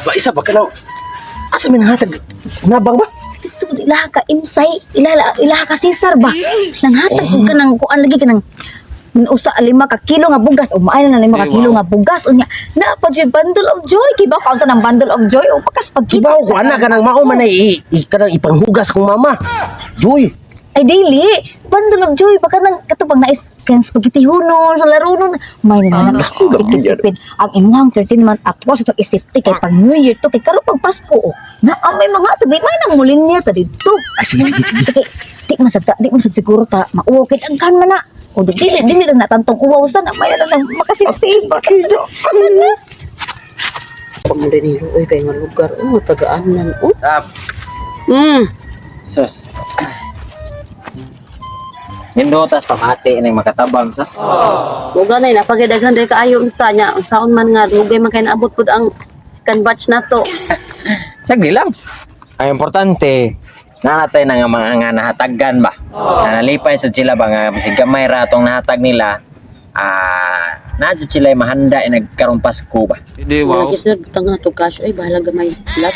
Ba isa ba kanang asa may nahatag nabang ba? Ito ilaha ka imsay, ilaha ilaha ka Cesar ba? Nanghatag og kanang kuan lagi kanang usa 5 ka kilo nga bugas o maayo na 5 ka kilo nga bugas unya naa pa jud bundle of joy. Kibaw ka unsa ng bundle of joy o pakas pagkita. Kibaw ko ana kanang mao man ay kanang ipanghugas kong mama. Joy. Ay dili, bundle of joy baka nang kato pag nais kan spaghetti hunon sa laro nun. May naman ang ang imuhang 13 month at was ito isipti kay pag New Year to kay karon pag Pasko oh. Na may mga tabi may nang mulinya ta didto. Ay, sige, sige, sige. Kay di man sad siguro ta mauwaw kay daghan man na. O di dili dili lang natantong uwaw sa na may na lang makasipsip. Ano? Pamuli uy kay nga lugar oh tagaan oh. Tap. Sus. Nindotas pamati ning makatabang sa. Mo ganay napagidaghan dahil kaayo unta nya unsaon man nga dugay man kay naabot pud ang second batch nato. Sagdi lang. Ang importante, nanatay na nga mga nga nahatagan ba. Na nalipay sad sila ba nga bisig gamay ra atong nahatag nila. Ah, na jud sila mahanda eh, nagkarong Pasko ba. Hindi, wow. Wow. Lagi butang na to cash ay bahala gamay lat.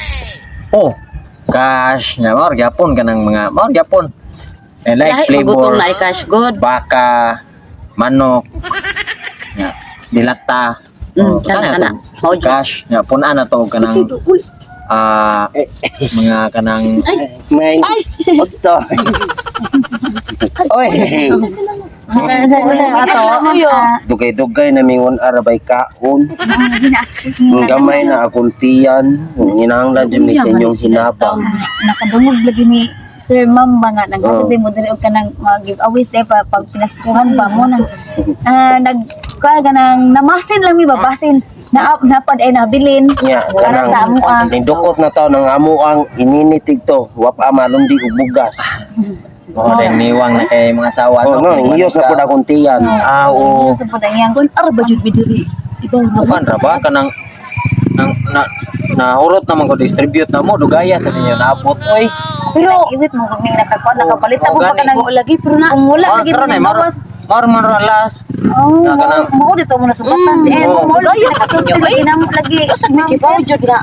Oh, cash nga mao gyapon kanang mga mao gyapon. Eh, like Lahi magutom flavor, na ay cash good. baka, manok, nga, dilata. Oh, Kana, kana kana. to. Mao jud. Cash nga punan na to kanang mga kanang May Otto. Oy. Dugay-dugay na mingon arabay kaon. Ang gamay na akong tiyan. Nginahanglan jud mi sa inyong hinabang. Nakadungog lagi ni Sir Ma'am ba nga naghatag Oo. din mo diri og kanang mga giveaways dai pa pag pinaskuhan ba mo nang nag kuan kanang namasin lang mi babasin na napad ay nabilin Nya para sa amo ah. Nindukot na taw ng amo ang ininitig to. Wa pa malundi og bugas. Oh, then niwang na kay mga asawa. Oh, no, hiyos na pud akong tiyan. Ah, oo. Sa pud ang iyang Kun arba jud mi diri. Ibaw na. Kuan ra ba kanang nang na nahurot naman ko distribute na mo dugaya sa ninyo naabot oy. Pero iwit mo kung nakakuan nakapalit Oo, ako pa gani. kanang Oo, lagi pero na kung wala Mao lagi karon mo ay maro gawas. maro man ra last. Oh, Na kanang- mo dito mo nasugatan. Eh, Oo. mo lagi nakasulti lagi na mo lagi. Ma'am, Ibaw sir. jud nga.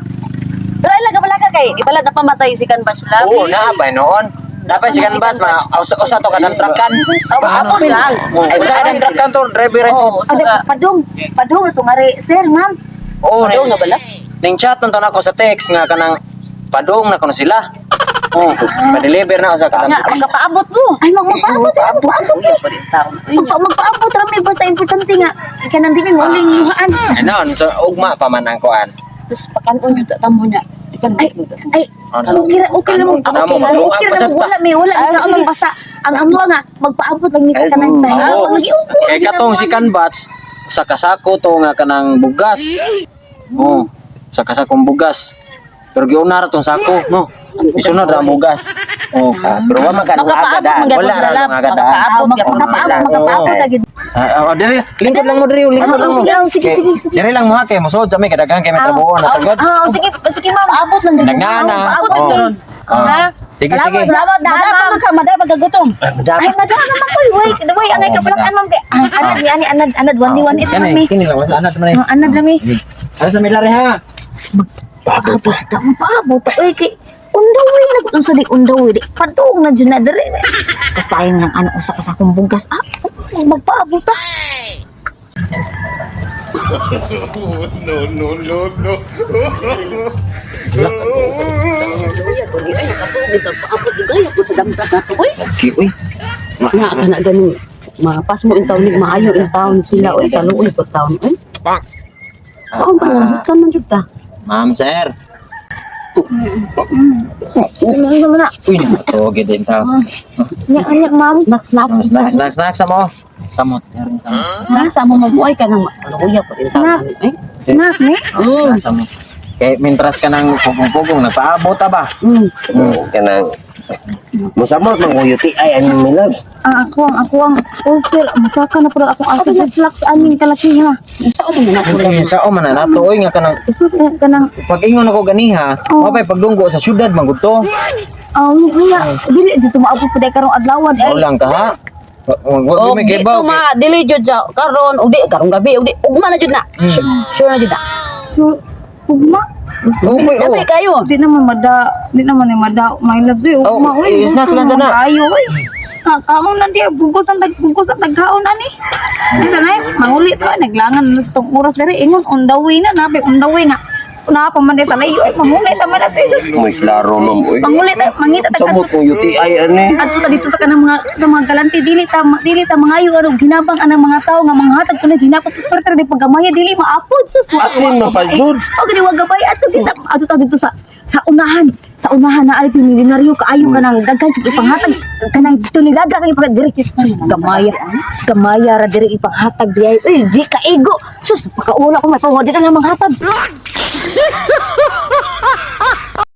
Pero ay laga balaga kay ibala na pamatay si kan batch lab. Oo, naa ba noon? Dapat si kanbas mga usa to kanang truckan. Apon lang. Oh, usa kanang truckan to driver ra. Oo, usa Ada, ka. padung, padung ito nga rin. Sir, ma'am. Oo, Padung na bala? Ning chat man to nako sa text nga kanang padung na kuno sila. Oh, pa-deliver na usa kanang Nga makapaabot mo. Ay, magpaabot, magpaabot. Uy, pa rin taon. Uy, Magpaabot rami basta importante nga. Ikaw nang dili mo uling luhaan. Ano, so ugma pa man ang kuan. Tapos pakanon jud ta mo nya. Ikan Ay, ay, Ano? okay ra, okay lang. Kanon ka na mo, maglungag Okay pa ra sad mo, ta. wala mi, wala mi kaon basta ang amo nga magpaabot lang mi sa kanang sa Oo. lagi okay. Kay katong si Kanbats, usa ka sako to nga kanang bugas. Oh, usa ka sakong bugas. Pero giuna ra tong sako, no. Isunod ra ang bugas. Oh, Pero wa man ka Makapaabot agad. man gyapon Wala ra sila, ang agad. Makapaabot gyapon Magpaabot, sila. magpaabot lagi. Ah, oh, diri, lingkod lang mo diri, lingkod lang mo. Sige, oh, sige, sige, sige. Diri lang mo ha kay mosuod sa may kadaghan kay may trabaho na tagod. Ah, sige, sige ma'am. Paabot lang jud. Nagnana. Paabot lang Oh. karon. Oh. Ha? Sige, Salamat, sige. salamat daan Madapa ma'am. man ka, madapa kagutom. Ay, madam naman ko. Way, way, angay Oo, kapalakan ma'am kay ang anad ni ani anad anad 1 1 ito Kani, mami. kini lang wala anad man. Oh, anad rami. Alas na may lari ha. Paabot ta mo paabot ta oy kay undaway na kung sa di undaway di padung na jud na diri. Kasayang ng ano usa ka sa akong bugas ah. Magpaabot ta. No, no, no, no. Ay, ay, nakatugid paabot dugay ako sa damtas na to. Uy, Okay, uy. nga ka na ganing mapas mo in taon ni maayo in taon sila oy kaluoy ko taon oy. Saan pa nga ka man jud ta? Ma'am, sir. Ano naman na? Uy, to gid ta. Nya nya ma'am. Snack snack. Snack, snack, snack sa mo. Samot. Meron samot. Ha sa mo mabuhay ka nang maluya ko in taon Snack. ay. Snack ni. Snack sa mo. Kay mintras ka ng pugong-pugong, nagpaabot ta ba? Kanang Musamot man ko yuti ay ani milab. Ang ako ang ulcer musaka na pud akong acid reflux aning kalaki ha. Saan man na Uy, Sa o man na nato oy nga kanang Kanang pag ingon ako ganiha, Oh. oh. pa'y pagdunggo sa syudad man gud to. Niya dili jud tumaabot pud ay karong adlaw Mao ay. lang ka ha. Wag Oh, mi di kibaw. to ma dili jud sa karon ug di karong gabi ug di ugma na jud na. Sure na jud na. So ugma. Oh, Dami kayo. Di naman ni mada, my love, di, Oh, ugma, uy, eh, snack lang gutom sana. Kayo, uy. Kakaon na di, bugos ang tagkaon ani. Ano na, manguli to, naglangan na sa tong oras diri, ingon on the way na, nabi on the way nga. Una pa man di sa layo, ay, manguli ta man ato, Jesus. May klaro, ma'am, uy. Manguli ta, mangita ta Samot kong UTI, ano eh. adto ta dito sa kanang mga sa mga galante, dili ta mangayo ano ginabang anang mga tawo nga manghatag kuno ginapot pero di paggamaya dili maapod sus. Asin man pa, jud. O gani wa gabay adto kita adto ta dito sa unahan na ari milyonaryo kaayo kanang daghan kay ipanghatag kanang tunilaga kay ipanghatag diri. Sus, gamaya gamaya ra diri ipanghatag diay, uy, di ka ego, sus, pakaula ko may pawa di na manghatag.